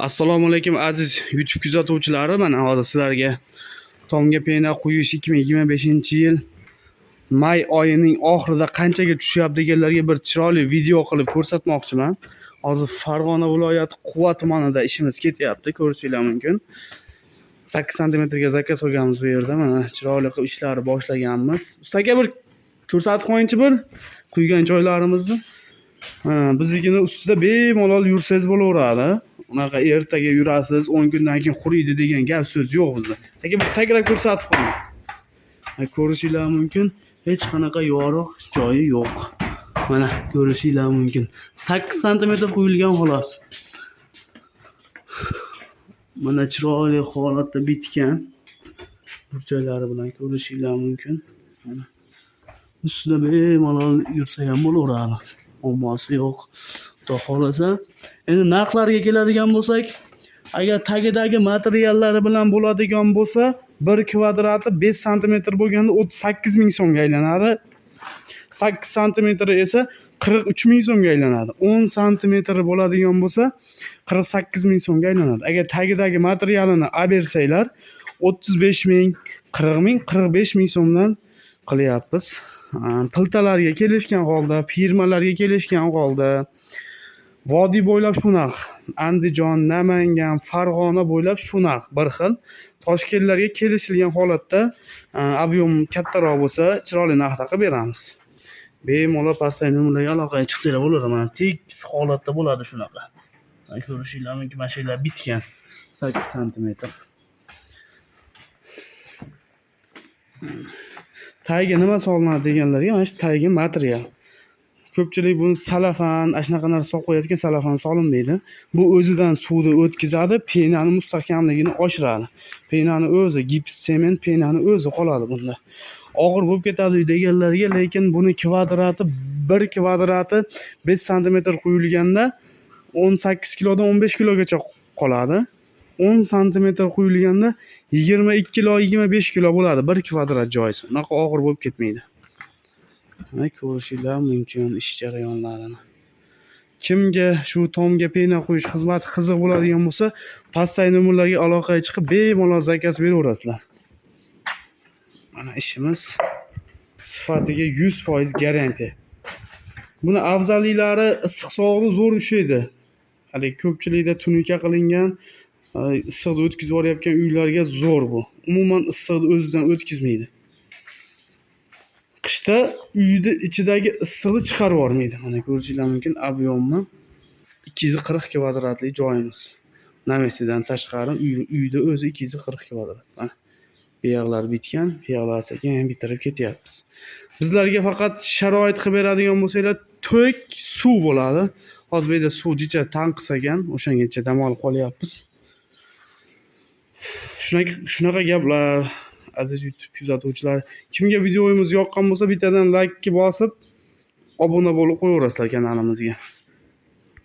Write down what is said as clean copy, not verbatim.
Assalomu alaykum aziz YouTube kuzatuvchilari. Mana hozir sizlarga tomga pena quyish 2025-yil may oyining oxirida qanchaga tushyapti deganlarga bir chiroyli video qilib ko'rsatmoqchiman. Hozir Farg'ona viloyati Quva tumanida ishimiz ketyapti, ko'rishinglar mumkin. 8 santimetrga zakaz qo'yganmiz bu yerda. Mana chiroyli qilib ishlarni boshlaganmiz. Usta aka, bir ko'rsatib qo'yingchi bir quygan joylarimizni. Mana biznikini ustida bemalol yursangiz bo'laveradi. Unaqa ertaga yurasiz, 10 kundan keyin quriydi degan gap so'z yo'q bizda. Aka, bir sakrab ko'rsatib qo'ying. Mana ko'rishinglar mumkin, hech qanaqa yorug' joyi yo'q. Mana ko'rishinglar mumkin. 8 santimetr quyilgan xolos. Mana chiroyli holatda bitgan. Burchaklari bilan ko'rishinglar mumkin. Mana ustida bemalol yursa ham bo'laveradi. Muammosi yo'q. Xudo xohlasa. Endi narxlarga keladigan bo'lsak, agar tagidagi materiallari bilan bo'ladigan bo'lsa, bir kvadrati 5 santimetr bo'lganda 38 ming so'mga aylanadi. 8 santimetri esa 43 ming so'mga aylanadi. 10 santimetri bo'ladigan bo'lsa 48 ming so'mga aylanadi. Agar tagidagi materialini olib bersanglar 35 ming, 40 ming, 45 ming so'mdan qilyapmiz. Plitalarga kelishgan holda, firmalarga kelishgan holda vodiy bo'ylab shu narx. Andijon, Namangan, Farg'ona bo'ylab shu narx bir xil. Toshkentlarga kelishilgan holatda, объем kattaroq bo'lsa, chiroyli narxda qilib beramiz. Bemalol pastdagi nomerlarga aloqaga chiqsanglar bo'ladi. Mana tekis holatda bo'ladi shunaqa. Mana ko'rishinglar mumkin, mana shu yerlar bitgan 8 santimetr. Tagiga nima solinadi deganlarga mana shu tagiga material. Ko'pchilik buni salafan, ana shunaqa narsa solib qo'yayotgan, salafan solinmaydi. Bu o'zidan suvni o'tkazadi, penani mustahkamligini oshiradi. Penani o'zi, gips, sement penani o'zi qoladi bunda. Og'ir bo'lib ketadi deganlarga, lekin buni kvadrati, bir kvadrati 5 santimetr quyilganda 18 kilodan 15 kilogacha qoladi. 10 santimetr quyilganda 22 kilo, 25 kilo bo'ladi bir kvadrat joyisi. Unaqa og'ir bo'lib ketmaydi. Mana ko'rishinglar mumkin ish jarayonlarini. Kimga shu tomga pena quyish xizmati qiziq bo'ladigan bo'lsa, pastdagi nomerlarga aloqaga chiqib bemalol zakaz beraverasizlar. Mana ishimiz sifatiga 100% garantiya. Buni afzalliklari issiq sovuqni zo'r ushlaydi. Hali ko'pchilikda tunuka qilingan, issiqni o'tkazib yuborayotgan uylarga zo'r bu. Umuman issiqni o'zidan o'tkazmaydi. Qishda uyni ichidagi issiqni chiqarib yubormaydi. Mana ko'rishinglar mumkin объемni 240 kvadratli joyimiz. Namesidan tashqari uyda o'zi 240 kvadrat. Mana bu yoqlar bitgan, bu yoqlar sekin ham bitirib ketyapmiz. Bizlarga faqat sharoit qilib beradigan bo'lsanglar, to'k suv bo'ladi. Hozir bu yerda suv jicha tanqis ekan, o'shangacha dam olib qolyapmiz. Shunaqa gaplar aziz YouTube kuzatuvchilar. Kimga videomiz yoqqan bo'lsa, bittadan like bosib, obuna bo'lib qo'yaverasizlar kanalimizga.